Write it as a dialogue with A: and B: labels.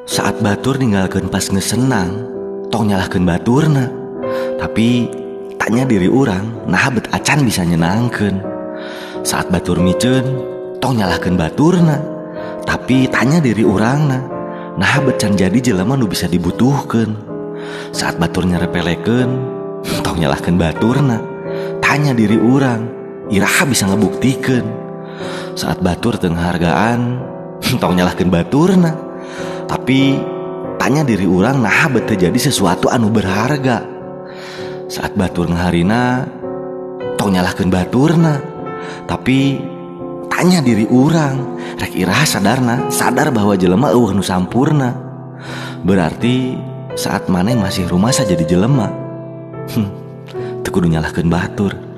A: Saat batur ninggalkeun pas geus senang, tong nyalahkeun baturna. Tapi tanya diri urang, naha bet acan bisa nyenangkeun. Saat batur miceun, tong nyalahkeun baturna. Tapi tanya diri urangna, naha bet can jadi jelema nu bisa dibutuhkeun. Saat batur nyerepelekeun, tong nyalahkeun baturna. Tanya diri urang, iraha bisa ngebuktikeun. Saat batur teu ngahargaan, tong nyalahkeun baturna. Tapi tanya diri urang, naha bet teu jadi sesuatu anu berharga. Saat batur ngaharina, tong nyalahkeun baturna. Tapi tanya diri urang, rek iraha sadarna, sadar bahwa jelema euweuh nu sampurna. Berarti saat maneh masih rumasa jadi jelema. Teu kudu nyalahkeun batur.